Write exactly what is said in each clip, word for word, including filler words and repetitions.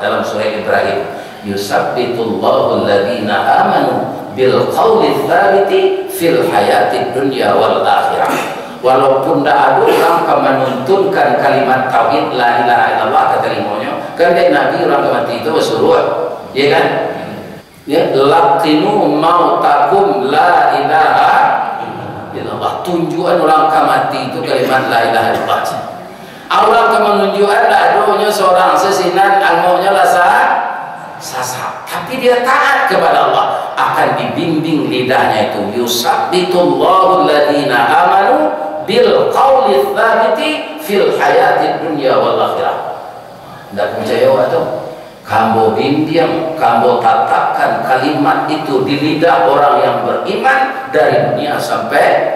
Dalam surah Ibrahim, "Yusabbitullahu alladhina amanu bil qawli tsabiti fil hayatid dunya wal akhirah." Walaupun ndak ado urang ka manuntunkan kalimat tauhid la ilaha illallah ka talimonyo, kan dek Nabi urang ka mati tu basuruah, ya kan? Ya, "Laqinu mautakum la ilaha illallah." Tunjuakan urang ka mati tu kalimat la ilaha illallah. Urang ka manunjuakan ndak adonyo surang sasinan angoknyo lah sa-, sasak. Tapi dia taat kepada Allah, akan dibimbing lidahnya itu. "Yusabbitullahu alladhina amanu bil qawli tsabiti fil hayatid dunya wal akhirah." Ndak picayo awak tu? Ka ambo bimbiang, ka ambo tatakkan kalimat itu di lidah orang yang beriman dari dunia sampai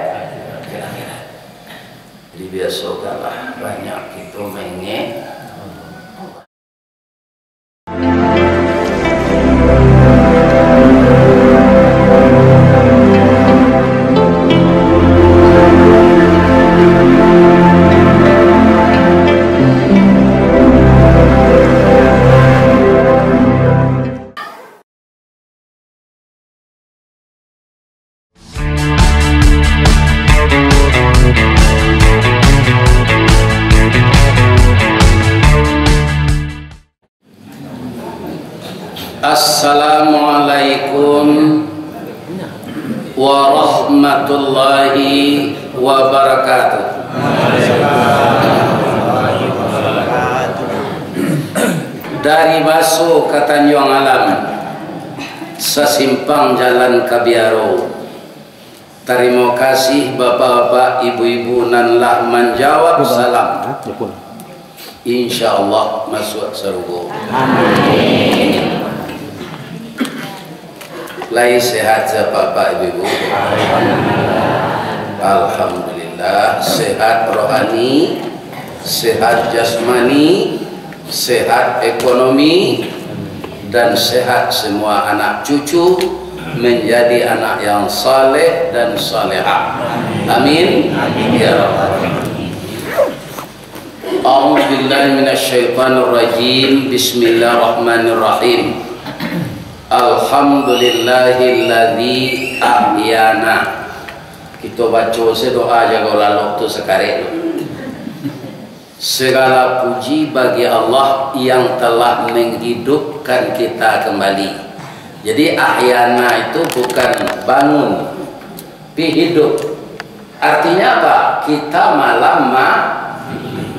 akhirat. Jadi, biasokanlah banyak kito maingek. Assalamualaikum warahmatullahi wabarakatuh. Dari Baso ka Tanjuang Alam, sasimpang jalan ka Biaro. Tarimo kasih bapak-bapak, ibu-ibu nan lah manjawab salam. Insya Allah masuak sarugo. Amin. Lai sehat sa bapak ibu-ibu? Alhamdulillah, sehat rohani, sehat jasmani, sehat ekonomi, dan sehat semua anak cucu, menjadi anak yang saleh dan salehah. Amin. Amin ya rabbal alamin. A'udzubillahi minasyaitonirrajim. Bismillahirrahmanirrahim. Alhamdulillahilladzi ahyana. Kito baco se doa jago lalok tu sakarek tu. Segala puji bagi Allah yang telah menghidupkan kita kembali. Jadi, ahyana itu bukan bangun, tapi hidup. Artinya apa? Kita malam ma-,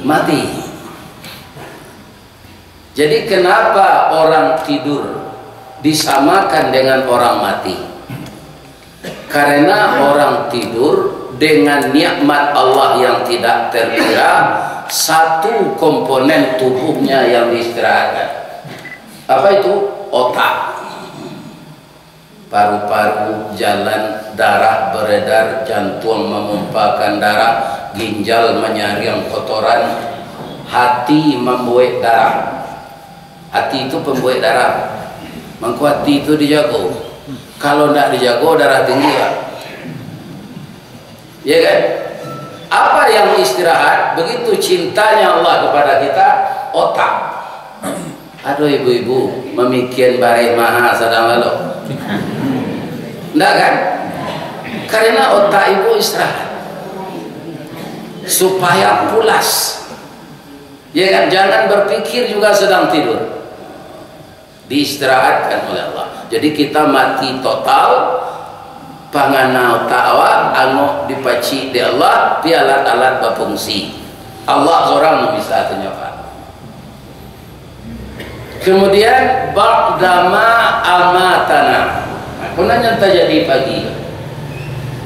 mati. Jadi, kenapa orang tidur disamakan dengan orang mati? Karena orang tidur dengan nikmat Allah yang tidak terkira, satu komponen tubuhnya yang diistirahatkan. Apa itu? Otak. Paru-paru jalan, darah beredar, jantuang memompakan darah, ginjal menyaring kotoran, hati membuek darah. Hati itu pembuek darah. Mangko hati itu dijago. Kalau ndak dijago, darah tinggi, Pak. Ya kan? Apa yang istirahat, begitu cintanya Allah kepada kita? Otak. Aduh, ibu-ibu, mamikian bareh maha sadang lalu. Ndak kan? Karena otak ibu istirahat. Supaya pulas. Ya kan? Jangan berpikir juga sedang tidur. Diistirahatkan oleh Allah. Jadi, kita mati total, pangana otak awak, angok dipacik dek Allah, pi alat-alat bafungsi. Allah surang nan bisa tu nyo, Pak. Kemudian, ba'dama amatana. Nah, kunanya tajadi pagi.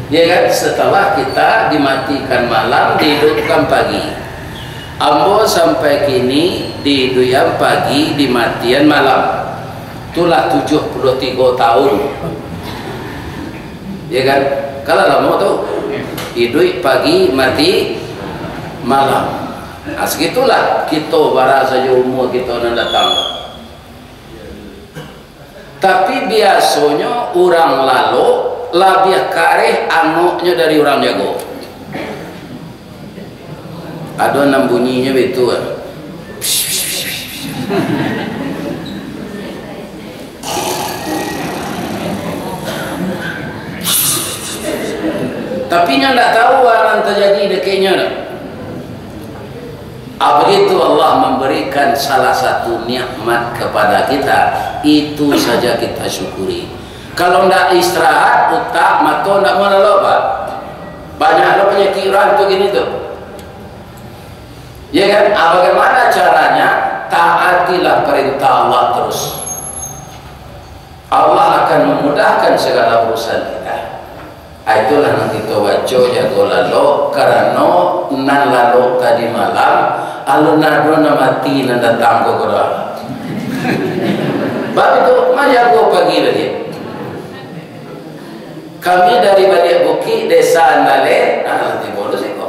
Ya kan, setelah kita dimatikan malam, dihidupkan pagi. Ambo sampai kini dihiduikan pagi, dimatian malam. Itulah tujuh puluh tigo tahun. Ya kan? Kalau lama tu, hidup pagi, mati malam. Nah, segitulah kita bara saja umur kita nan datang. Tapi biasonyo urang lalok labiah kareh angoknyo dari urang jago. Ado nan bunyinyo baitu kan. Tapi nyo ndak tahu apo nan tajadi dek inyo tu. Ah, begitu Allah memberikan salah satu nikmat kepada kita, itu saja kita syukuri. Kalau ndak istirahat, utak, mato ndak mau lalok, Pak. Banyak lo penyakit urang tu gini tu. Ya kan? Ah, bagaimana caranya? Taatilah perintah Allah terus. Allah akan memudahkan segala urusan kita. Ah, itulah nan kito baco, jago lalok, karano nan lalok tadi malam, alun ado nan mati nan datang ko, ko doh. Bab itu, majago pagi baliak. Kami dari Baliak Bukik, Desa Andaleh, nah, tibo lo siko.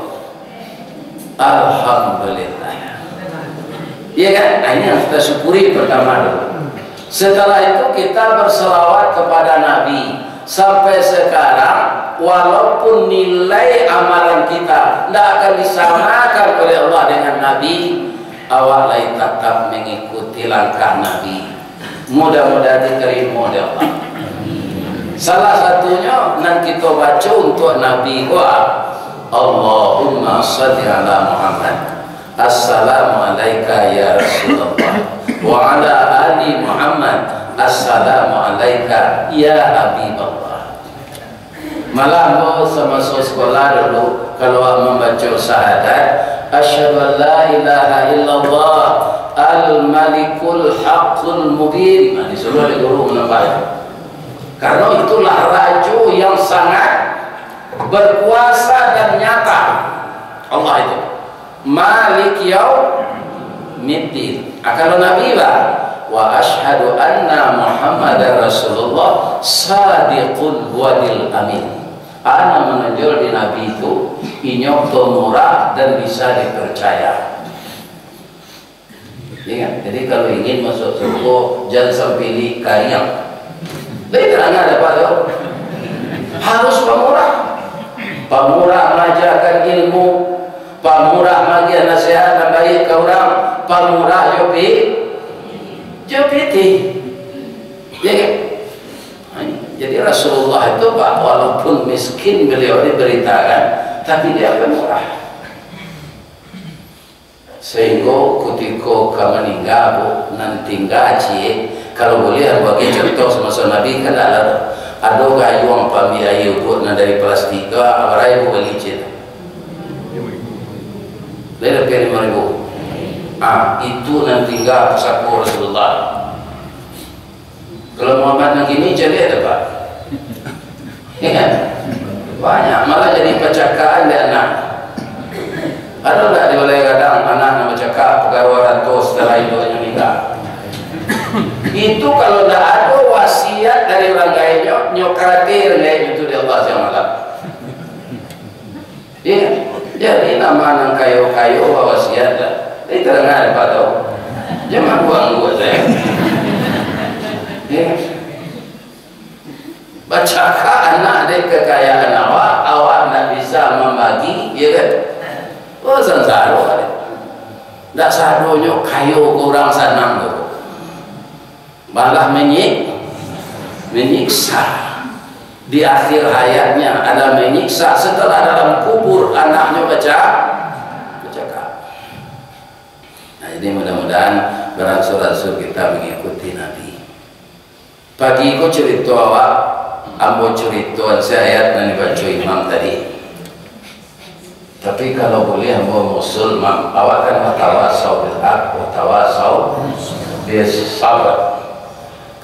Alhamdulillah. Iya kan? Nah, ini yang kita syukuri pertama dulu. Setelah itu kita berselawat kepada Nabi. Sampai sekarang, walaupun nilai amalan kita ndak akan disamakan oleh Allah dengan Nabi, awak lai tatap mengikuti langkah Nabi. Mudah-mudahan diterima dek Allah. Salah satunyo nan kito baco untuak Nabi ko, Allahumma salli ala Muhammad. Assalamu alaika ya Rasulullah. Wa ala ali Muhammad. Assalamu alaika ya Habiballah. Malah ambo samaso sekolah dulu, kalau mambaco syahadat, "Asyhadu an la ilaha illallah al-malikul haqqul mubin." Nah, disuruh dek guru menambah. Karena itulah rajo yang sangat berkuasa dan nyata. Allah itu. Malik yaumiddin. Ah, kalau Nabi bah, "Wa asyhadu anna Muhammadar Rasulullah sadiqul wadil amin." Ana manonjol di Nabi itu, inyo pemurah dan bisa dipercaya. Ya kan? Jadi kalau ingin masuk surga, jangan sampai kariang. Lai tarang dek Apak tu. Harus pamurah. Pamurah maajakan ilmu, pamurah maagiah nasihat nan baiak ka urang, pamurah jo pi-, jo pitih. Ya kan? Jadi Rasulullah itu, Pak, walaupun miskin beliau diberitakan, tapi dia pemurah. Sahinggo kutiko ka maningga, Bu, nan tingga ciek, kalau buliah bagi contoh samaso Nabi, kan ado, ado gayuang pambiak aia uduak nan dari plastik tu, ah, bara ribu bali ciek? Lai labiah limo ribu. Ah, itu nan tingga pusako Rasulullah. Kalau Muhammad nan kini caliak ado, Pak? Ya kan? Banyak, malah jadi pacakaan dek anak. Ado ndak di balai gadang anak nan bacakak, pagaruah rato setelah induaknyo ningga? Itu kalau ndak ado wasiat dari urang gaeknyo, nyo karate urang gaeknyo tu di Allah siang malam. Iya, jadi nama nan kayo-kayo bawasiat lah. Lai tarang dek Apak tu. Jan mangguak-ngguak sajo. Iya. Bacakak anak dek kekayaan awak, awak ndak bisa mambagi, iya kan? Oh, sansaro dek. Ndak sadonyo kayo ka urang sanang tu. Malah menyik-, menyiksa. Di akhir hayatnya ada menyiksa, setelah dalam kubur anaknyo baca-, bacakak. Nah, jadi mudah-mudahan beransur-ansur kita mengikuti Nabi. Pagi ko curito awak, ambo curitoan se ayat nan dibaco imam tadi. Tapi kalau buliah ambo ngusul, Mam, awak kan watawasau bil haq, watawasau bis sabr.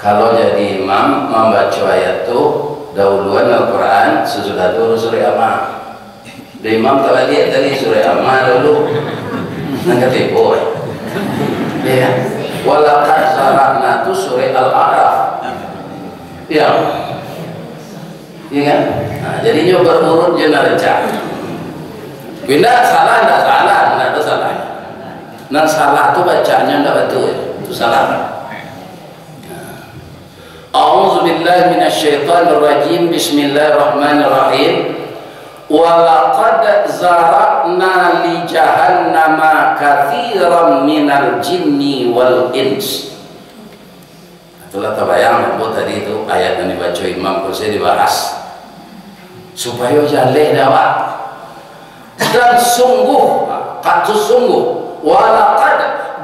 Kalau jadi imam mambaco ayat tu, dauluan Al-Quran, sasudah tu surah Amma. Dek imam tabaliak tadi, surah Amma dulu. Nan katibo, eh. Ya. Walaqad zara'na tu surah Al-A'raf. Ya. Iya kan? Nah, jadinyo berurut je nan rancak. Indak salah, indak salah, indak ado salah. Nan salah tu bacaannyo indak batua, tu salah. A'udzubillahi minasyaitonirrajim. Bismillahirrahmanirrahim. Walaqad zara'na li jahannama katsiran minal jinni wal ins. Itulah tabayang, ambo tadi tu ayat nan dibaco imam tu, saya dibahas. Supayo jaleh dek awak. Dan sungguh, kata sungguh, walaqad,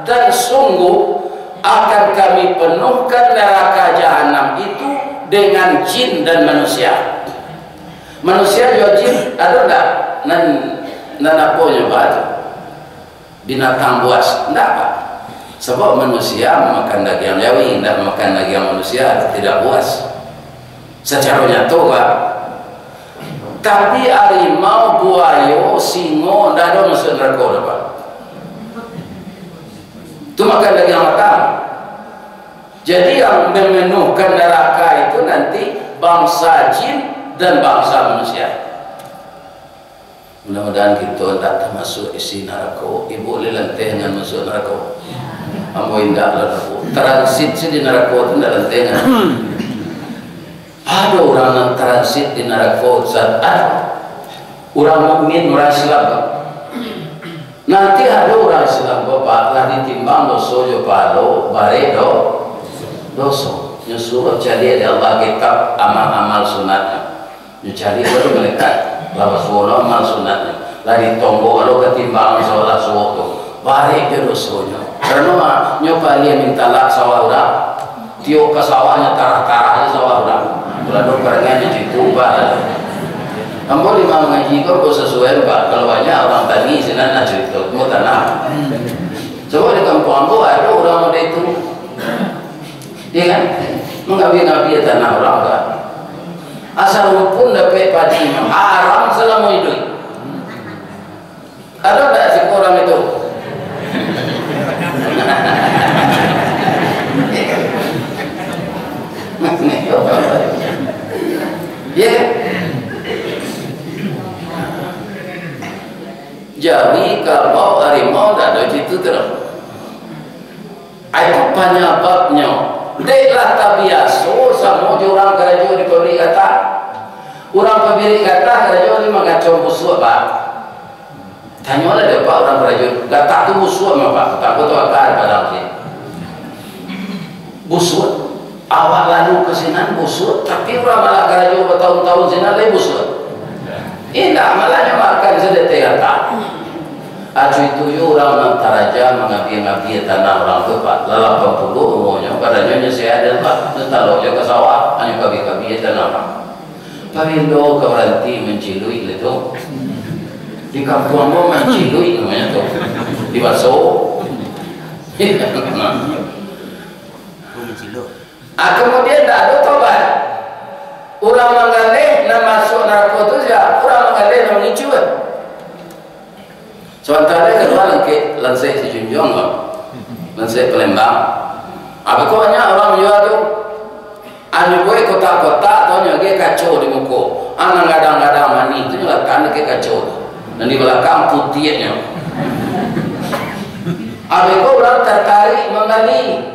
dan sungguh akan Kami penuhkan neraka Jahanam itu dengan jin dan manusia. Manusia jo jin, ado ndak nan, nan apo nyo ba tu? Binatang buas? Ndak, Pak. Sabab manusia mamakan dagiang jawi, ndak mamakan dagiang manusia, tidak buas. Sacaro nyato, Pak. Tapi arimau, buayo, singo, ndak ado masuak narako doh, Pak. Tu makan dagiang matang. Jadi, yang memenuhkan neraka itu nanti bangsa jin dan bangsa manusia. Mudah-mudahan kito ndak tamasuak isi narako. Ibu lai lantihan masuak narako? Ambo indak lah, Bu. Transit se di narako tu ndak lantihan. Ado urang nan transit di narako, Ustaz? Ado. Urang mukmin, urang Islam, Pak. Nanti ado urang Islam, Bapak, lah ditimbang doso jo pahalo, barek do-, doso. Nyo suruah caliak di Allah kitab amal-amal sunatnyo. Nyo caliak baru malaikat, lah basuo lo amal sunatnyo. Lah ditonggok lo ka timbangan sabalah suok tu. Barek jo dosonyo. Karano, ah, nyo paliang mintalak sawah urang. Tiok ka sawah nyo tarah-tarah jo sawah urang. Kalau ado parangai nyo citu, bah. Ambo di ma mangaji ko, ko sasuai, Pak. Kalau banyak urang tani, sinan lah carito. Ambo tanam. Coba di kampuang ambo, ado urang model itu. Iya kan? Mangabia-ngabia tanah urang, Pak. Asa rumpun dapek padi, haram salamo iduik. Ado ndak siko urang itu? Iya kan? Jawi, kabau, harimau, ndak ado situ tu doh. Itu panyababnyo. Dek lah tabiaso samo jo urang karajo di pabrik gatah. Urang pabrik gatah karajo ni mangacau busuak, Pak. Tanyolah dek Pak urang karajo, gatah tu busuak mah, Pak. Takah tu akar padang sih. Busuak. Awak lalu ka sinan busuak, tapi urang malah karajo batahun-tahun sinan lai busuak. Indak, malah nyo makan sadeteh gatah. Acu itu yo urang nan taraja mangabia-ngabia tanah urang tu, Pak. Lah lapan puluah umuanyo, badannyo nyo sehat, Pak. Nyo talok jo ka sawah, hanyo kabia-kabia tanah urang. Pabilo ka baranti manciluik lai tu? Di kampuang ko manciluik namonyo tu. Di baso. Ah, kamudian, ndak ado tobat. Urang manggaleh nan masuak narako tu sia? Urang manggaleh nan mangicuah. Sabanta lai kalua Lansek, Lansek Sijunjuang ko. Lansek Palembang. Abih ko banyak urang manjua tu. Anyo buek kotak-kotak tu, anyo agiah kaco di muko. Ah, nan gadang-gadang manih tu nyo latak di kaco tu. Nan di balakang putiahnyo. Abih ko urang tatarik mambali.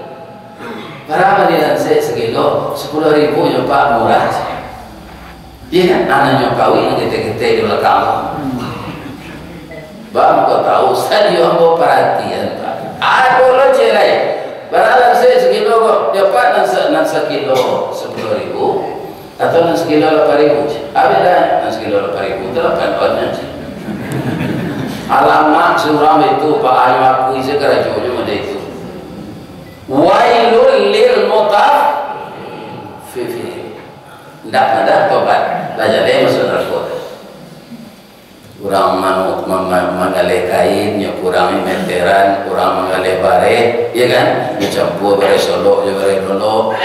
Bara bali Lansek sakilo? Sapuluah ribu nyo, Pak, murah. Iya kan? Anaknyo kawin ketek-ketek di balakang. Bang, kau tahu, sajo ambo paratian, Pak. Ado lo ciek lai. Bara Lansek sakilo ko? Yo, Pak, nan sa-, nan sakilo sapuluah ribu, atau nan sakilo lapan ribu? Abih dah, nan sakilo lapan ribu tu lapan on nyo. Alamak, surang itu, Pak, anyo akui se karajonyo model itu. Wailul lil mutaffifin. Ndak ada tobat, lah jaleh masuak narako. Urang ma-, ma-, ma-, manggaleh kain, nyo kurangi meteran, urang manggaleh bareh, iya kan? Nyo campua bareh Solok jo bareh Dolok.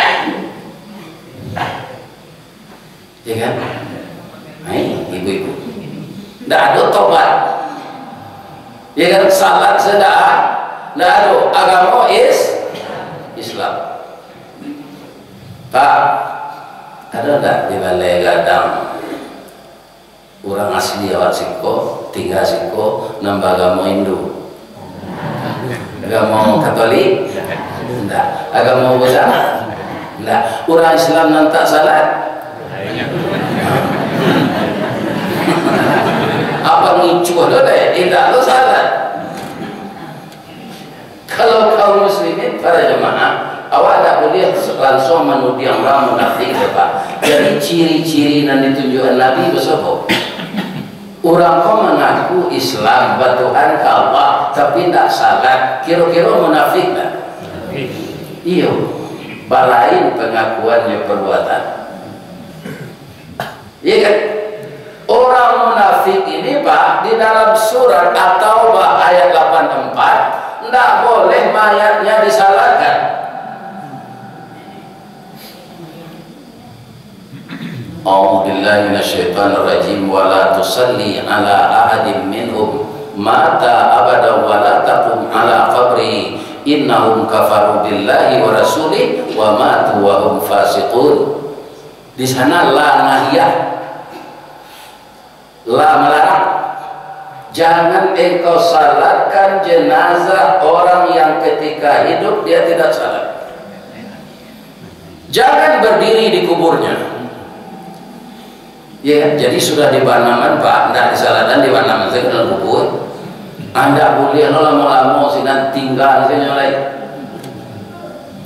Ya kan? Hai, ibu-ibu. Ndak ado tobat. Ya kan? Salat se ndak, ndak ado. Agamo is Islam. Pak, ado ndak di balai gadang urang asli awak siko, tingga siko, nan baagamo Hindu? Agamo Katolik? Ndak. Agamo Buddha? Ndak. Urang Islam nan tak salat? Apa ngicuah lo deh? Indak lo salat. Kalau kaum muslimin, para jamaah, Awak ndak buliah langsuang manuduah urang munafik, Pak. Jadi, ciri-ciri nan ditunjuakan Nabi basapa? Urang ko mangaku Islam, batuhan ka Allah, tapi ndak salat, kiro-kiro munafik ndak? Iyo, balain pangakuan jo parbuatan. Iya kan? Orang munafik ini, Pak, di dalam surat At-Taubah ayat lapan empat, ndak boleh mayatnya disalatkan. A'udzubillahi minasyaitonirrajim. Wa la tusalli ala ahadin minhum mata abadan wa la taqum ala qabrihi, innahum kafaru billahi wa rasulih wa matu wa hum fasiqun. Di sana la nahiyah, la malarang. Jangan engkau salatkan jenazah orang yang ketika hidup dia tidak salat. Jangan berdiri di kuburnya. Ya, jadi sudah dibanaman, Pak, ndak disalatkan, dibanaman saja dalam kubur. Anda boleh lo lamo-lamo sinan tinggal saja lai.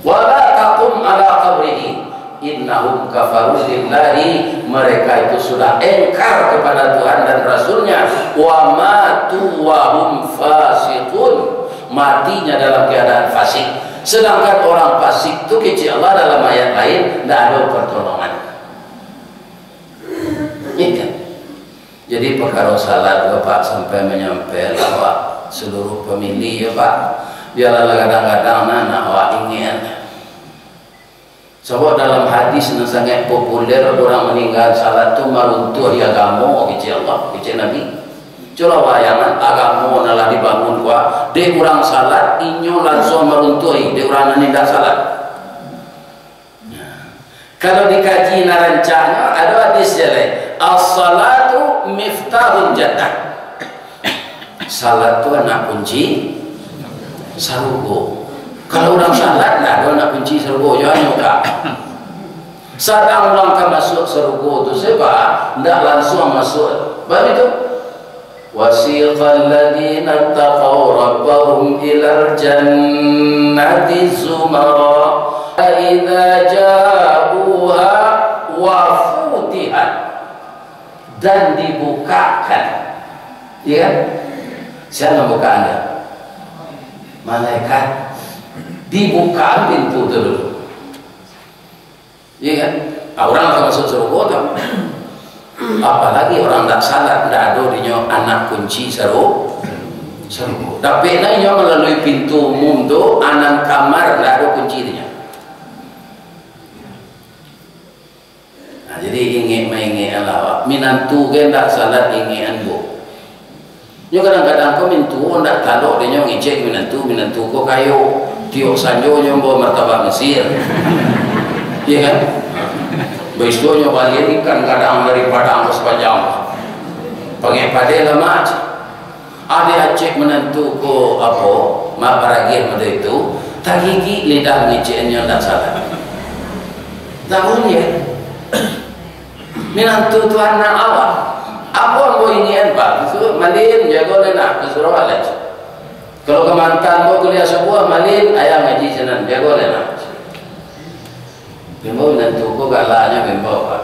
Wala taqum ala qabrihi, innahum kafaru billahi, mereka itu sudah engkar kepada Tuhan dan Rasulnya, wa matu wa hum fasiqun, matinya dalam keadaan fasik. Sedangkan orang fasik tu kecek Allah dalam ayat lain, ndak ada pertolongan. Iya kan? Jadi, perkara salat tu, Pak, sampai manyampai lah, Pak, seluruh famili, ya, Pak. Biarlah kadang-kadang, nah, nak awak ingat. Sabab dalam hadis nan sangat populer, urang maninggal salat tu maruntuah di agamo, kecek Allah, kecek Nabi. Cubolah bayangan, agamo nan lah dibangun kuat, dek urang salat, inyo lansuang maruntuah, dek urang nan indak salat. Kalau dikaji nan rancaknyo, ado hadis je lai, "As-salatu miftahul jannah." Salat tu anak kunci sarugo. Kalau urang salat, ndak ado anak kunci sarugo, jangan muka. Sadang urang ka masuak sarugo tu, sebab ndak lansuang masuak. Baitu. Wasiqal ladzina taqaw rabbahum ilal jannati zumara, idza ja'uha wa futihat, dan dibukakan, ya kan? Siapa bukaannya? Malaikat. Dibuka pintu tu dulu. Iya kan? Ah, urang ka masuak sarugo tu. Apalagi urang ndak salat, ndak ado dinyo anak kunci saru-, sarugo. Dapek lah inyo malalui pintu umum tu, anan kamar ndak ado kunci dinyo. Nah, jadi ingek maingek lah awak. Minantu ke ndak salat ingekan, Bu. Nyo kadang-kadang ko mintuo ndak talok dek nyo ngecek minantu, minantu ko kayo. Tiok sanjo nyo ambo martabak Mesir. Iya kan? Baiso nyo balian ikan gadang dari Padang ko sapanjang. Pangek padeh lamak. Ade acek minantu ko apo, mak paragiah mode itu, tagigik lidah ngecek nyo ndak salah. Tahu dia. Minantu tu anak awak. Apo ambo ingin, Pak? Suruh malin, jago lah nak, suruh balik. Kalau ka mantan ambo kuliah subuah, malin, ayah ngaji sinan, jago lah nak. Bimbo minantu ko galaknyo bimbo, Pak.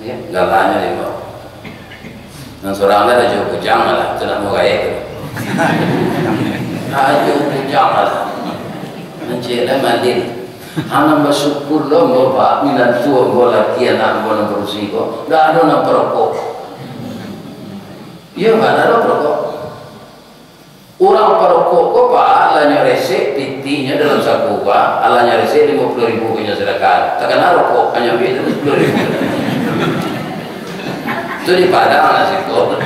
Ya, galaknyo bimbo. Nan surang lah Rajo Bujang lah, tu nak mau gaek tu. Rajo Bujang lah. Mancik lah malin. Hanam basyukur lo ambo, Pak, minantu ambo, laki anak ambo nan padusi ko. Ndak ado nan parokok. Iyo, ndak ado parokok. Urang parokok ko, Pak, alah nyo resek pitihnyo dalam saku, Pak. Alah nyo resek limo puluah ribu ko nyo sadakah. Takana rokok, hanyo ambiak tu sapuluah ribu. Tu di Padang lah siko.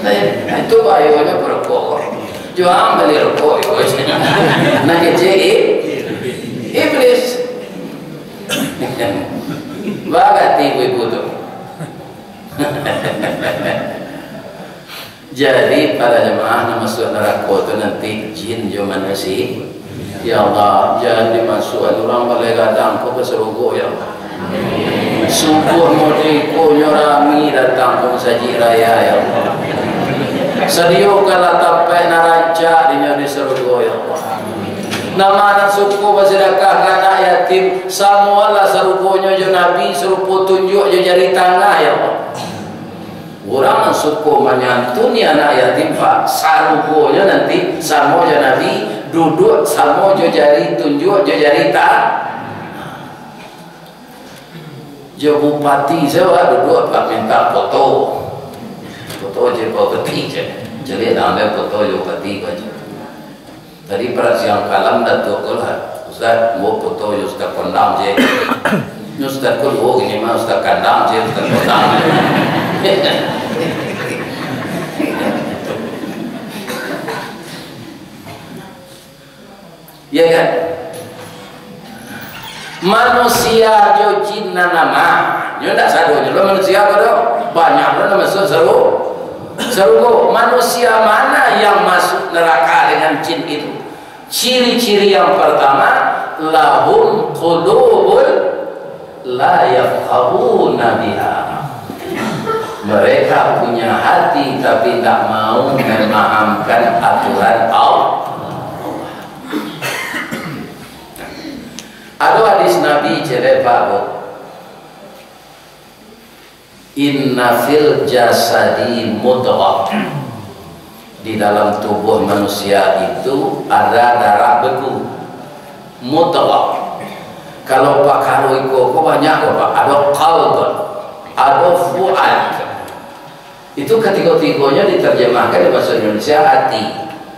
Nah, itu bahayonyo parokok. Jual bali rokok, yo. Nah, kecek, i-, iblis. Bagati ibu-ibu tu. Jadi, para jamaah, nan masuak narako tu nanti jin jo manusia. Ya Allah, jan dimasuakan urang balai gadang ko ka sarugo, ya Allah. Subuah mode ko nyo rami datang ka masajik raya, ya Allah. Sadiokanlah tampek Nan ma nan suko basadakah ka anak yatim, samolah saruponyo jo Nabi, sarupo tunjuak jo jari tangah, ya Allah. Urang nan suko manyantuni anak yatim, Pak, saruponyo nanti samo jo Nabi, duduak samo jo jari tunjuak jo jari ta-, jo bupati sajo, Pak, duduak, Pak, minta foto. Foto jo bupati, cek. Jadi, nak ambil foto jo bupati, Pak. Tadi parasiang kalam Datuak ko lah, "Ustaz, ambo foto jo Ustaz Kondang je." Nyo Ustaz ko duo kini mah, Ustaz Kandang je, Ustaz Kondang je. Ya kan? Manusia jo jin nan ama, nyo ndak sadonyo lo manusia ko doh. Banyak lo nan masuak saru-, sarugo. Manusia mana yang masuk neraka dengan jin itu? Ciri-ciri yang pertama, lahum qulubun la yafqahuna biha. Mereka punya hati tapi ndak mau memahamkan aturan Allah. Ado hadis Nabi, cek Pak, Bu. "Inna fil jasadi mudghah." Di dalam tubuh manusia itu ada darah beku. Mudghah. Kalau pakaro iko ko banyak ko, Pak. Ado qalb, ado fuad. Itu katigo-tigonyo diterjemahkan di bahasa Indonesia hati.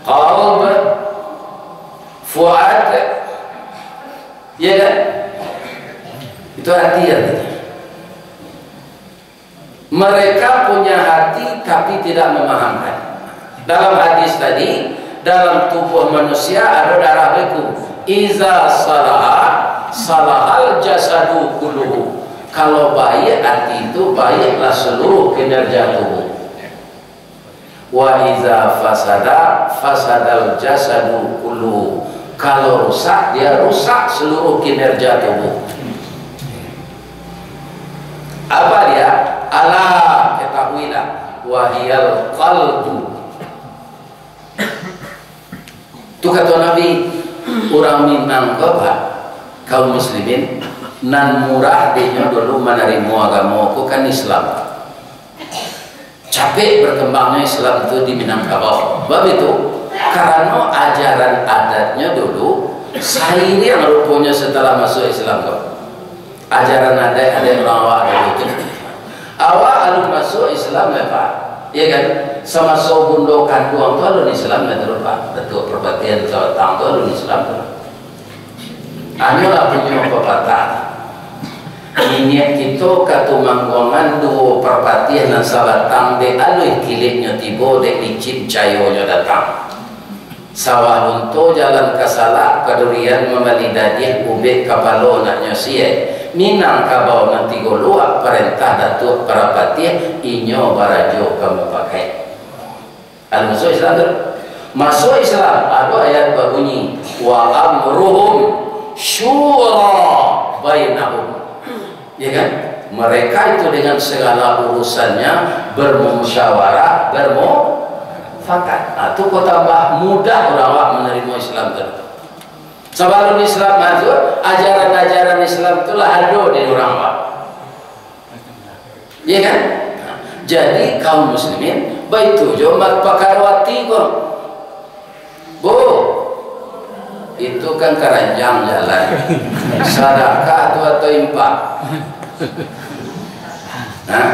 Qalb, fuad, ya kan? Itu hati artinya. Mereka punya hati tapi tidak memahamkan. Dalam hadis tadi, dalam tubuh manusia ada darah beku. "Iza salaha, salahal jasadu kulluhu." Kalau baik hati itu, baiklah seluruh kinerja tubuh. "Wa iza fasada, fasadal jasadu kulluhu." Kalau rusak, dia rusak seluruh kinerja tubuh. Apa dia? Ala, ketahuilah, wahiyal qalbu. Tu kato Nabi, urang Minang ko, Pak, kaum muslimin, nan murah dinyo dulu manarimo agamo ko kan Islam. Capek berkembangnyo Islam tu di Minangkabau. Sebab itu, karano ajaran adatnyo dulu, sairiang ruponyo setelah masuk Islam tu. Ajaran adat-adat urang awak dulu tu. Awak alun masuk Islam, ya, Pak? Ya kan? Samaso bundo kanduang tu alun Islam, ya, tu, Pak? Datuak Parpatiah Sabatang tu alun Islam tu. Hanyolah punyo papatah. Niniak kito Katumangguangan duo Parpatiah nan sabatang, dek aluih kileknyo tibo, dek licin cayonyo datang. Sawah Lunto jalan ka Salak, ka Durian mambali dadiah, ubek kapalo naknyo siek. Minangkabau nan tigo luak, parentah Datuak Parapatiah, inyo barajo ka mupakaik. Alun masuak Islam tu. Masuak Islam, ado ayat babunyi, "Wa amruhum syura bainahum." Ya kan? Mereka itu dengan segala urusannya bermusyawarah, bermufakat. Nah, tu kok tambah mudah urang awak manarimo Islam tu. Sabalun Islam masuk, ajaran-ajaran Islam tu lah ado di urang awak. Ya kan? Jadi, kaum muslimin, baitu jo ma-, pakaro ati ko. Bu, itu kan karanjang jalan. Sadakah tu atau infak? Nah,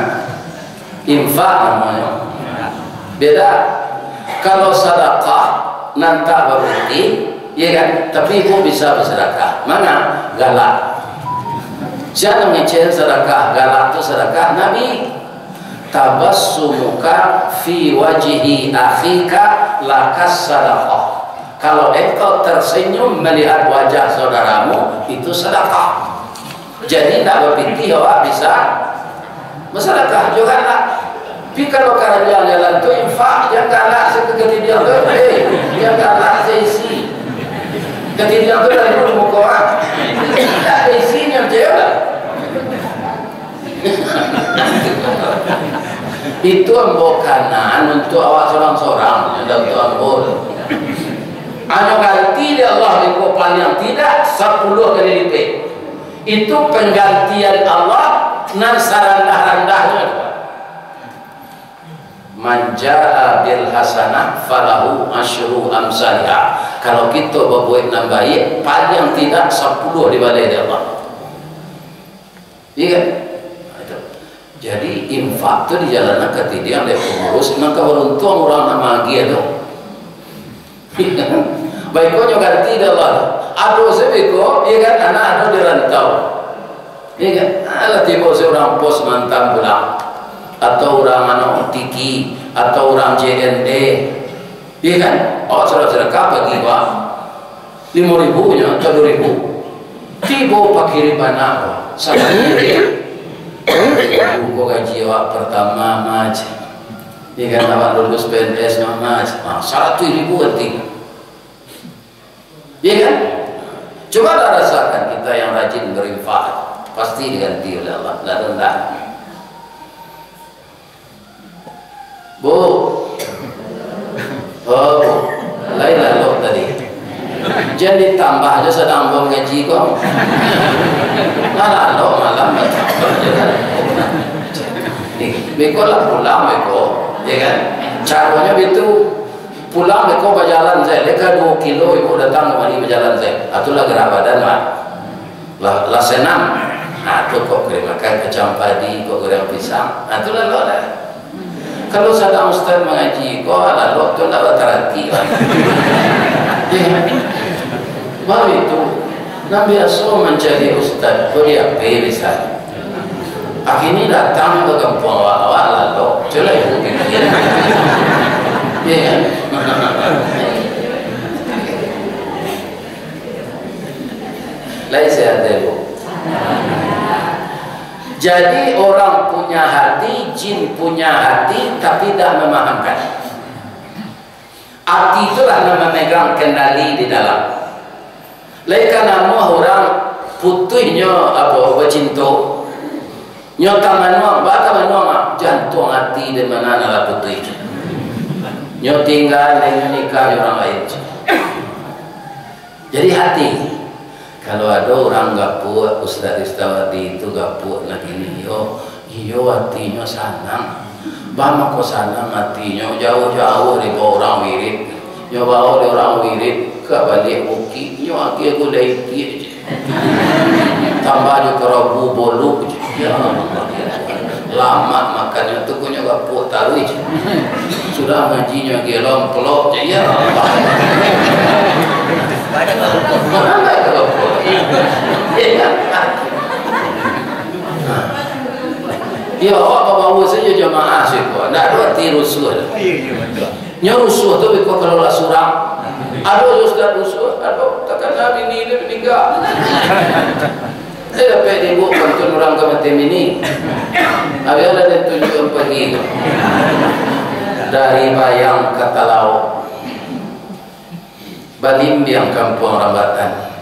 infak namonyo. Beda. Kalau sadakah, nan tak bapitih, iya kan? Tapi ibu bisa basadakah. Mana? Galak. Sia nan mangecek sadakah, galak tu sadakah Nabi. "Tabassumuka fi wajhi akhika lakas sadaqah." Kalau engkau tersenyum melihat wajah saudaramu, itu sadakah. Jadi, ndak bapitih awak bisa basadakah, jo galak. Tapi kalau karanjang jalan tu infak, jan galak se ka katidiang tu, eh, jan galak se isi. Katidiang tu lalu di muko awak. Ndak ado isinyo, cek lah. Itu ambo kanaan untuak awak sorang-sorang, indak untuak ambo. Hanyo ganti dek Allah iko Paling tidak sapuluah kali lipek. Itu panggantian Allah nan sarandah-randahnyo. "Man jaa bil hasanah falahu asyru amsaliha." Kalau kito babuek nan baiak, paling tidak sapuluah dibaleh dek Allah. Iya kan? Nah, itu. Jadi, infak tu dijalankan ka tidiang dek pangurus, nan ka baruntuang urang nan maagiah tu. Baiko nyo ganti dek Allah. Ado se beko, iya kan, anak ado di rantau. Iya kan? Alah tibo se urang pos Mantang pulang. Atau urang anu Tiki, atau urang J N D. Iya kan? Awak sadakah-sadakah pagi, Pak. Limo ribu nyo atau duo ribu. Tibo pakiriman awak. Sadakah. Ko gaji awak partamo, Mas. Iya kan, awak lulus P N S, Mas. Ah, saratuih ribu ganti. Iya kan? Cobalah rasakan kita yang rajin berinfak. Pasti diganti oleh Allah. Ndak ada, ndak. Bu. Oh, Bu. Lain lalok tadi. Jan ditambah aja sadang ambo ngaji ko. Nah, lalok malam batambah aja. Beko lah pulang, beko. Ya kan? Caronyo bitu. Pulang beko bajalan sajo. Leka duo kilo, ibu datang kamari bajalan sajo. Ah, tu lah gerak badan, Pak. Lah, lah senang. Ah, tu kok kari makan kacang padi, kok goreng pisang. Ah, tu lah, lah. Kalau sadang ustaz mangaji, kok lalok tu ndak batarati, Pak. Ya. Baru itu, nan biaso mancari ustaz, kok di H P bisa. Akhirnya datang ke kampung awak, awak lalok. Cuba ibu pikir. Ya, kan? Lain sehat deh, Bu. Jadi, orang punya hati, jin punya hati, tapi tidak memahamkan. Ati itulah nan mamegang kendali di dalam. Lai ka namuah urang putuihnyo apo, bacinto. Nyo tamanuang, ba tamanuang, ah, jantuang ati di ma nan lah putuih. Nyo tingga, nyo nikah jo urang lain. Jadi hati. Kalau ado urang gapuak, ustaz-ustaz tadi tu gapuak nak ini, iyo, iyo atinyo sanang. Ba mako sanang atinyo, jauah-jauah dari bao urang wirid. Nyo bao dari urang wirid, ka baliak bukik, nyo agiah gulai itiak je. Tambah jo karabu bolok je. Ya Allah, ya Tuhan. Lamak makannyo tu, punyo gapuak taruih je. Sudah ngajinyo agiah lomplok je. Ya Allah. Mana gapuak? Ya. Ya, awak babawa sajo jamaah siko. Ndak ado ati rusuah. Nyo rusuah tu beko kalau lah surang. Ado ustaz rusuah, ado takana bini dia maningga. Saya dapek dibuek pantun urang ka Mati Mini. Habis lah dia tunjukan pagi tu. Dari Bayang ka Talaok. Balimbiang kampuang Rambatan.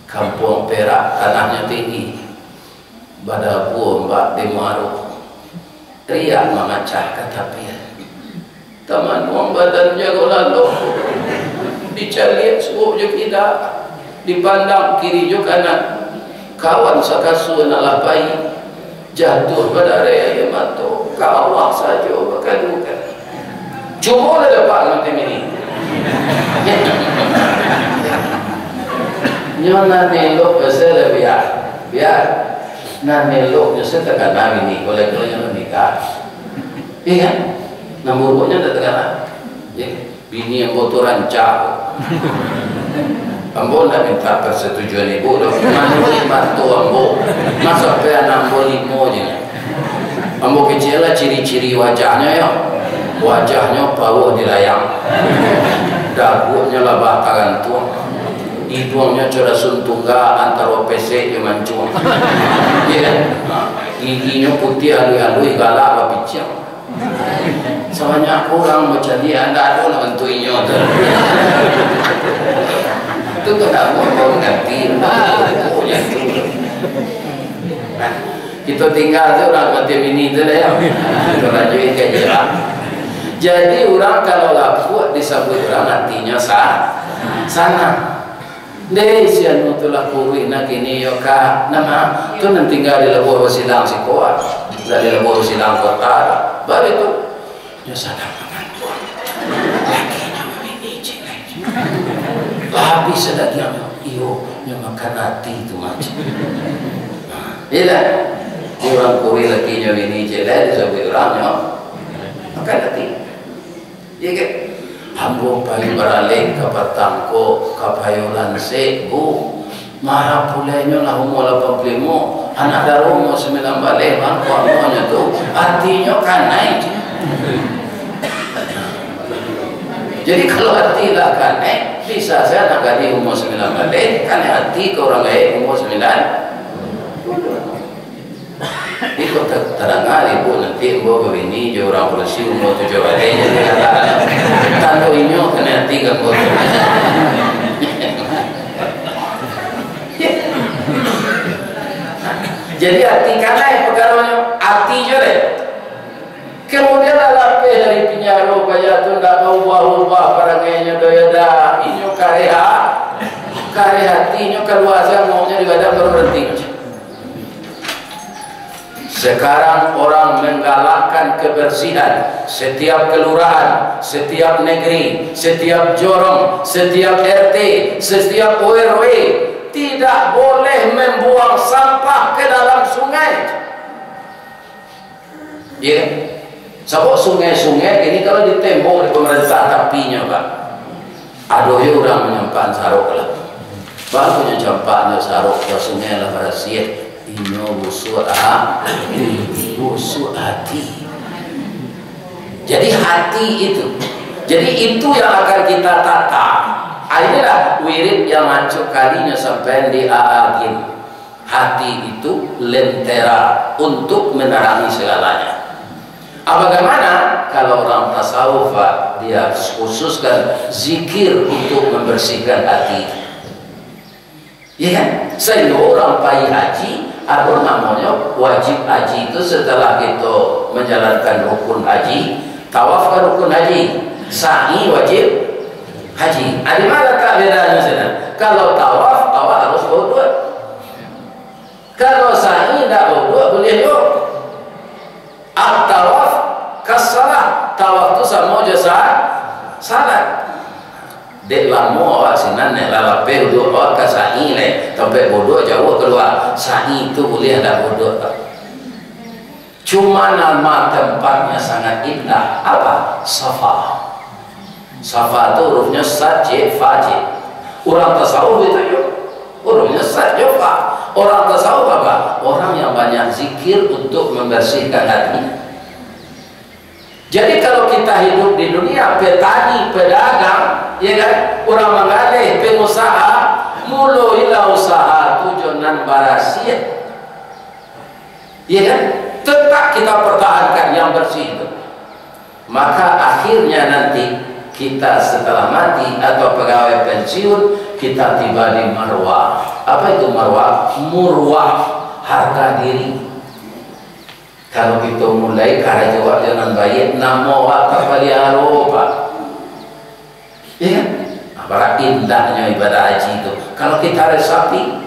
Kampuang Perak tanahnyo tinggi. Badabua ombak di muaro. Riak mamacah ka tapian. Tamanuang badan jago lalok. Dicaliak suok jo kida. Dipandang kiri jo kanan. Kawan sakasua nan lah pai. Jatuah badareh aia mato. Ka Allah sajo bakadukan. Cubo lah dapat nonton ini. Nyo nan elok basa lah biar. Biar. Nan eloknyo se takana bini, kalau eloknyo nan nikah. Iya kan? Nan buruknyo ndak takana. Ya. Bini ambo tu rancak. Ambo ndak minta persetujuan ibu doh. Manuruik bantu ambo. Masa pe anak ambo limo je. Ambo kecek lah ciri-ciri wajahnyo, yo. Wajahnyo pauah di layang. Daguaknyo labah tagantuang. Iduangnyo co dasun tungga antaro pesek jo mancuang. Iya kan? Nah, giginyo putiah aluih-aluih, galak bapiciang. Sabanyak urang bacaliak, ndak ado nak bantuak inyo tu. Tu kan nak buang-buang ganti. Oh, ya tu. Nah, kito tingga tu urang Mati Mini tu lah, ya. Kito lanjuik ka Irak. Jadi, urang kalau lapuak disabuik urang, atinyo sa-, sanang. Deh, si anu tu lah kuruih nak kini yo, Kak. Nama? Tu nan tingga di Labuah Basilang siko, ah. Indak di Labuah Basilang kota, ah. Baitu. Nyo sadang mangantuang. Lakinyo babini ciek lai. Habis sadaging nyo, iyo, nyo makan ati tu mah. Iyo lah. Urang kuruih lakinyo babini ciek lai, disabuik urang nyo makan ati. Iyo kan? Ambo pai baralek ka patang ko, ka payo lansek, Bu. Marah pulai nyo lah umua lapan puluah limo, anak daro umua sambilan baleh, mangko amuanyo tu, atinyo kanai. Jadi, kalau ati lah kanai, bisa sajo anak gadih umua sambilan baleh kanai ati ka urang gaek umua sambilan. Iko ta-, tadanga ibu nanti ambo babini jo urang padusi umua tujuah baleh, jadi tando inyo kanai ati ka ambo. Jadi ati kanai pakaronyo, ati jo deh. Kemudian lah lapeh dari pinjaro, baitu ndak baubah-ubah parangainyo doh, yo dah. Inyo kareh ha-, kareh ati, inyo kalua sajo mauiknyo di gadang baru baranti. Sekarang orang menggalakkan kebersihan. Setiap kelurahan, setiap negeri, setiap jorong, setiap R T, setiap O R W tidak boleh membuang sampah ke dalam sungai. Iya kan? Sabab sungai-sungai kini kalau ditembok dek pamarentah tapinyo, Pak, ado juo urang manyampah sarok lah. Baa punyo campak nyo sarok, ka sungai lah barasiah. Inyo busuak ha-, busuak hati. Jadi hati itu. Jadi itu yang akan kita tata. Ah, inilah wirid yang acok kalinyo sampai di A A Gym. Hati itu lentera untuk menerangi segalanya. Ah, bagaimana kalau orang tasawuf, Pak, dia khususkan zikir untuk membersihkan hati? Ya kan? Sehingga orang pai haji, ado namonyo wajib haji itu setelah kita menjalankan rukun haji, tawaf kan rukun haji, sa'i wajib haji. Ah, di mana letak bedanyo sinan? Kalau tawaf, awak harus bauduak. Kalau sa'i indak bauduak, buliah juo. At-tawaf kassalah, tawaf tu samo jo sa-, salat. Dek lamo awak sinan, nek lah lapeh uduak awak ka sa'i, nek tampek bauduak jauah kalua, sa'i tu buliah indak bauduak, Pak. Cuma nama tempatnya sangat indah. Apa? Safa. Safa tu hurufnyo sad, je, fa, je. Urang tasawuf itu yo. Hurufnyo sad, je, fa. Urang tasawuf apa? Orang yang banyak zikir untuk membersihkan hati. Jadi, kalau kita hidup di dunia, petani, pedagang, ya kan, urang manggaleh, pengusaha, muloilah usaha tu jo nan barasiah. Ya kan? Tetap kita pertahankan yang bersih itu. Maka akhirnya nanti kita setelah mati atau pegawai pensiun, kita tiba di marwah. Apa itu marwah? Murwah, harga diri. Kalau kita mulai karajo awak jo nan baiak, namo awak tapaliaro, Pak. Ya kan? Nah, bara indahnyo ibadah haji tu. Kalau kita resapi,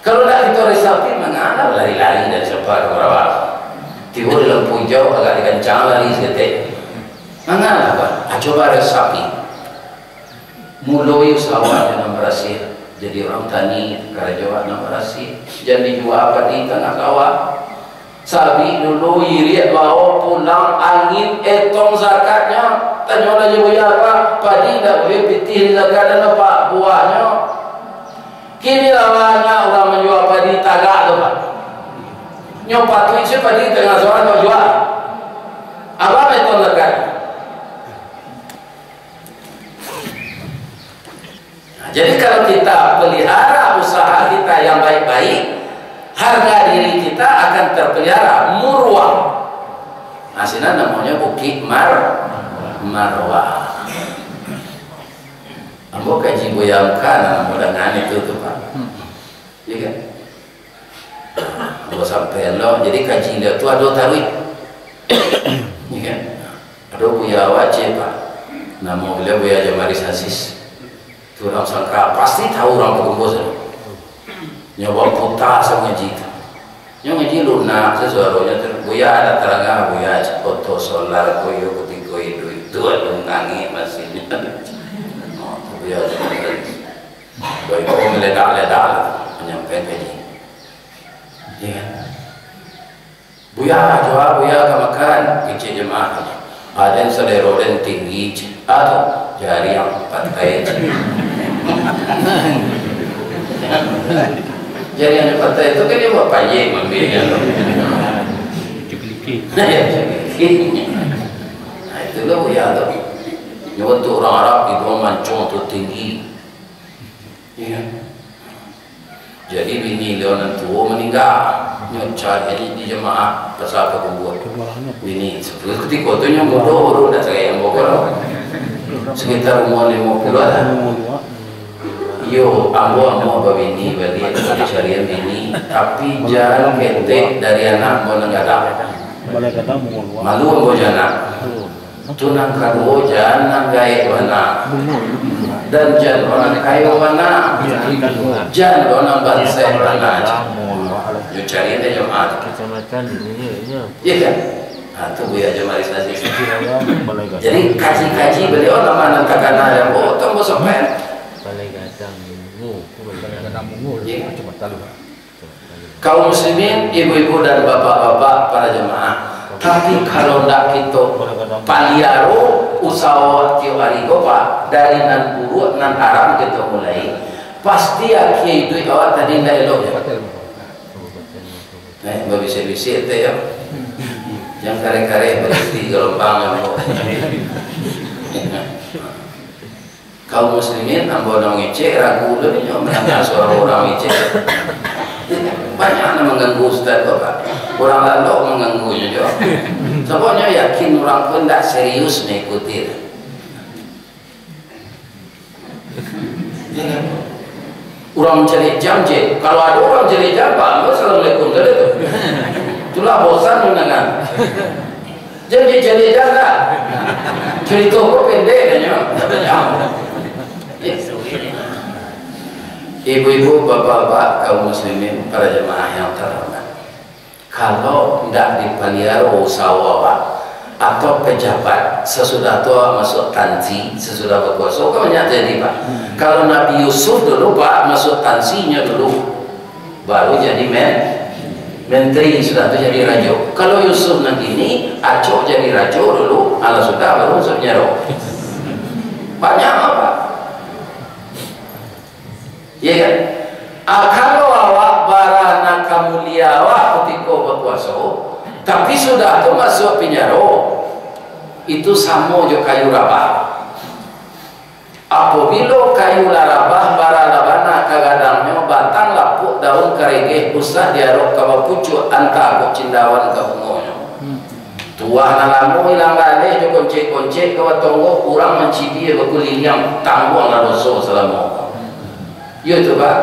kalau ndak kita resapi, manga lah lari-lari dari sampah ka Barawang. Tibo di lampu hijau, agak dikancang lari saketek. Manga lah, Pak. Ah, coba resapi. Muloi usaha awak jo nan barasiah. Jadi urang tani, karajo awak nan barasiah. Jan dijua padi tangah sawah. Sabik dulu iriak bao pulang angin, etong zakatnyo. Tanyolah jo buya, Pak, padi indak buliah pitih di zakat, Pak, buahnyo. Kini lah banyak urang manjua padi tagak tu, Pak. Nyo patuik se padi tangah sawah nyo jua. Apo etong zakat? Nah, jadi kalau kita pelihara usaha kita yang baik-baik, harga diri kita akan terpelihara, murwah. Nah, sinan namonyo Bukik Mar-, Marwah. Ambo kaji Buya Hamka, nah, ambo danga itu tu, Pak. Iya kan? Ambo sampai lo, jadi kaji beliau tu ado taruih. Iya kan? Ado Buya awak Aceh, Pak. Namo beliau Buya Jamalis Aziz. Urang sangka, pasti tahu urang pakumpua sinan. Nyo baputa sa ngaji tu. Nyo ngaji lunak sa suaronyo tu. Buya lah tarangah, Buya, cako to solar ko iyo kutiko iduik tu ado ngangik masin. Oh, tu Buya tu. Baik, kok meledak-ledak lah tu, manyampaikan kaji. Iya kan? "Buya, jo a Buya ka makan?" kecek jamaah tadi. "Aden salero den tinggi," cek. "A tu?" "Jariang patai," cek. Jariang patai tu kan dia buat payek mambiaknyo tu. Nah, itulah Buya tu. Nyo untuk urang Arab, iduang mancong tu tinggi. Iya kan? Jadi bini baliau nan tuo maningga, nyo cari di jamaah pasal pakumpua. Bini, kutiko tu nyo mudo baru, ndak sagai ambo ko. Sekitar umur limo puluah lah. Iyo, ambo, ambo babini baliak, dicarian bini, tapi jan ketek dari anak ambo nan gadang. Malu ambo jo anak. Tu nan kaduo, jan nan gaek bana, dan jan lo nan kayo bana, jan lo nan bansaik bana. Yo cari dek jamaah tu. Kecamatan ini, ya. Iya kan? Nah, tu Buya Jamaris Aziz. Jadi kaji-kaji baliau nama nan takana yang, oh, tu ambo sampai. Balai Gadang Mungo. Balai Gadang Mungo. Iya. Macam mata lu. Kaum muslimin, ibu-ibu dan bapak-bapak, para jamaah, tapi kalau ndak kito paliaro usaho tiok hari ko, Pak, dari nan buruak, nan haram kito mulai, pasti akhia iduik awak tadi ndak elok, yo. Eh, babisik-bisik teh, yo. Jan kareh-kareh, babisik galombang, yo. Kaum muslimin, ambo nan mangecek, ragu tu nyo mandanga suaro urang mangecek. Banyak nan mangganggu ustaz tu, Pak. Urang lalok mangganggunyo juo. Sababnyo yakin urang tu ndak serius maikuti. Ya kan? Urang mancaliak jam je. Kalau ado urang mancaliak jam, Pak, ambo assalamualaikum sajo tu. Itulah bosan mandanga. Jan dicari jalan. Carito ko pendek nyo. Ibu-ibu, bapak-bapak, kaum muslimin, para jamaah yang terhormat. Kalau ndak dipaliaro usaho awak, atau pejabat, sasudah tu awak masuk tansi, sasudah bakuaso, kan banyak jadi, Pak. Kalau Nabi Yusuf dulu, Pak, masuk tansinyo dulu. Baru jadi men-, menteri, sudah tu jadi rajo. Kalau Yusuf nan kini, acok jadi rajo dulu, alah sudah baru masuk penjaro. Banyak apa? Iya kan? Ah, kalau awak bara nan ka mulia awak kutiko bakuaso, tapi sudah tu masuk penjaro, itu samo jo kayu rabah. Apobilo kayu lah rabah, bara lah bana ka gadangnyo, batang lapuak, daun karageh, usah diarok ka bapucuak, antah kok cindawan ka bungonyo. Tuah nan lamo ilang laleh jo koncek-koncek ka batonggo, urang mancibia bakuliliang, tangguanglah doso salamo. Iyo tu, Pak.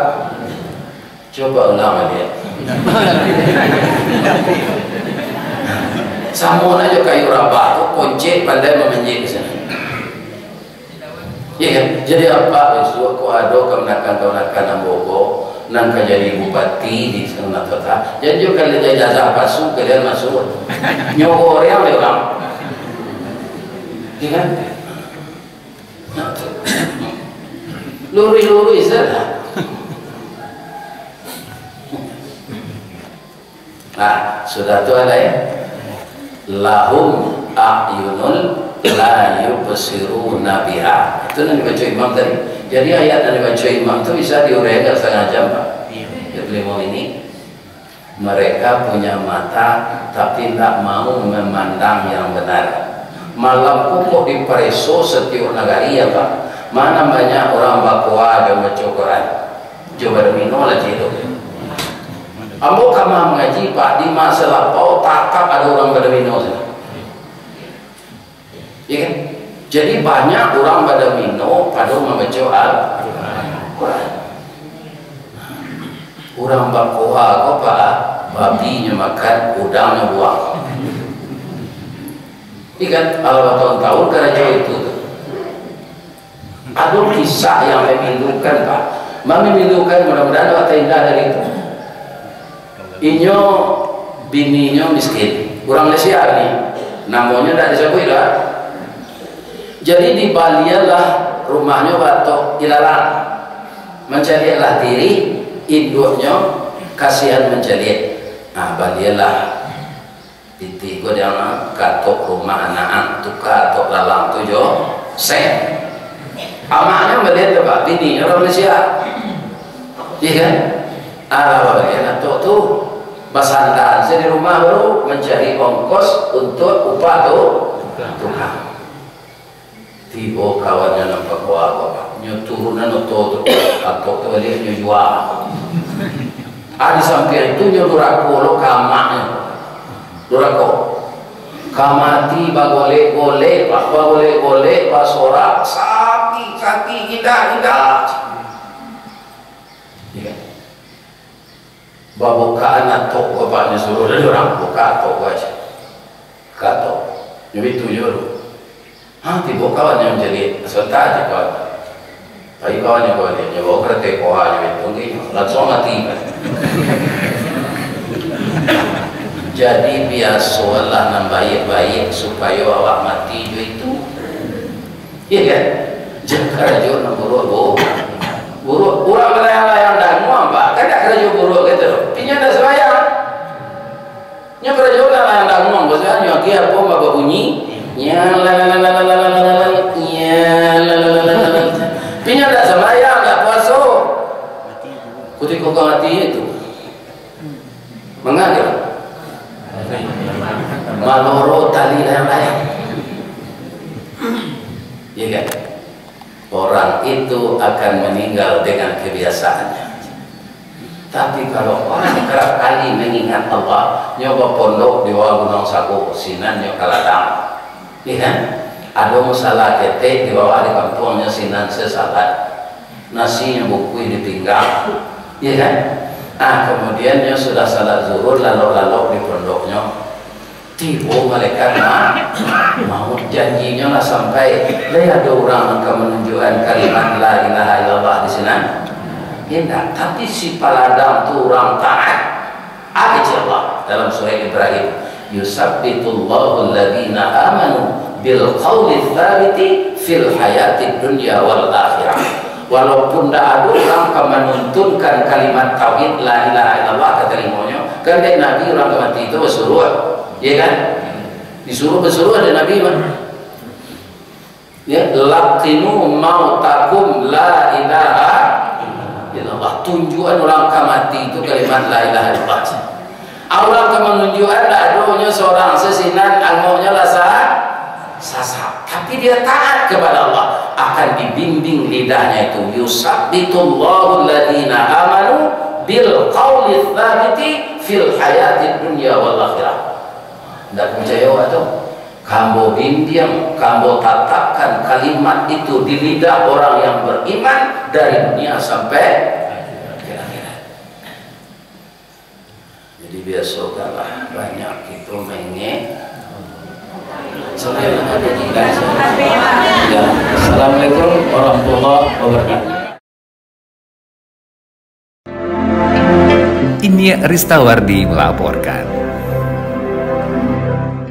Cubo ulang baliak. Samo lah jo kayu rabah tu, koncek pandai mamanjek di sinan. Iya kan? Jadi apa bisuak ko ado kamanakan-kamanakan ambo ko, nan ka jadi bupati di Sumatera Utara. Jan jo kalian ijazah palsu, kalian masuak. Nyo goreng dek urang. Iya kan? Luruih-luruih sajo. Nah, sudah tu ado, eh? "Lahum a'yunun la yubsiruna biha." Itu nan dibaco imam tadi. Jadi ayat nan dibaco imam tu bisa diuraikan satangah jam, Pak. Jadi limo ini. Mereka punya mata, tapi ndak mau memandang yang benar. Malam ko kok dipareso satiok nagari, ya, Pak. Mana banyak urang bakoa jo baco Quran. Jo badomino lah cik tu. Ambo kama mangaji, Pak, di Masalapau tatap ado urang badomino sinan. Ya kan? Jadi banyak urang badomino pado mambaco Al-Quran. Urang bakoa ko, Pak, babinyo makan, udangnyo buang. Iya kan? Alah batahun-tahun karajo itu tu. Ado kisah yang memilukan, Pak. Memilukan, mudah-mudahan awak terindah dari itu. Inyo, bininyo miskin. Urang Malaysia ni. Namonyo ndak disabuik lah. Jadi, dibalianlah rumahnyo bak atok ilalang. Mancaliaklah diri, induaknyo kasihan mancaliak. Nah, balianlah. Pitih ko jangan, ka atok rumah anak ang, tuka atok lalang tu jo sen. Amaknyo maliek tu, Pak, bininyo urang Malaysia. Iya kan? Alah, balian atok tu. Basandar se di rumah baru mancari ongkos untuak upah tu. Tukang. Tibo kawannyo nan pakoa ko, Pak. Nyo turunan oto tu, atok tu baliak nyo jua. Ah, di sampiang itu nyo durako lo ka amaknyo. Durako. Ka mati bagolek-golek, Pak. Bagolek-golek, basorak, sakik, sakik, indak, indak. Iya. Babukaan atok ko, Pak, nyo suruah dari urang, buka atok ko aja. Kato, nyo itu jo tu. Ha, tibo kawan nyo mancaliak, sabanta aja kawan. Tapi kawan nyo kawan nyo, nyo bawa karatai koha nyo itu, nggih, langsuang mati. Jadi, biasolah nan baiak-baiak, supayo awak mati jo itu. Iya kan? Jan karajo nan buruak, bu-, buruak. Urang balayang-layang danguang, Pak, kan ndak karajo buruak gitu. Inyo ndak sambayang. Nyo karajo lah, lah, lah, ngomong, bahasa nyo, aki apo babunyi? Nya, la, la, la. Tapi nyo ndak sambayang, ndak puaso. Kutiko ka mati itu. Mangga. Maloro tali layang-layang. Iya kan? Orang itu akan meninggal dengan kebiasaannya. Tapi kalau orang kerap kali mengingat Allah, nyo bapondok di bawah Gunuang Sago, sinan nyo ka ladang. Iya kan? Ado musala ketek di bawah di kampuang nyo, sinan se salat. Nasinyo bukuih di pinggang. Iya kan? Ah, kemudian nyo sudah salat zuhur, lalok-lalok di pondoknyo. Tibo malaikat ma-, maut, janjinyo lah sampai. Lai ado urang nan ka manunjuakan kalimat la ilaha illallah di sinan? Indak. Tapi si paladang tu urang taat. Apo kecek Allah dalam surah Ibrahim, "Yusabbitullahu alladhina amanu bil qawli tsabiti fil hayatid dunya wal akhirah." Walaupun ndak ado urang ka manuntunkan kalimat tauhid la ilaha illallah ka talimonyo, kan dek Nabi urang ka mati tu basuruah, ya kan? Disuruh basuruah dek Nabi mah. Ya, "Laqinu mautakum la ilaha illallah." Tunjuakan urang ka mati tu kalimat la ilaha illallah. Urang ka manunjuakan ndak adonyo surang se sinan, angoknyo lah sa-, sasak. Tapi dia taat kepada Allah, akan dibimbing lidahnya itu. "Yusabbitullahu alladhina amanu bil qawli tsabiti fil hayatid dunya wal akhirah." Ndak picayo awak tu? Ka ambo bimbing, ka ambo tatakkan kalimat itu di lidah orang yang beriman dari dunia sampai ke akhirat. Jadi, biasokanlah banyak itu maingek. Ya. Assalamualaikum warahmatullahi wabarakatuh. Ini Ristawardi melaporkan.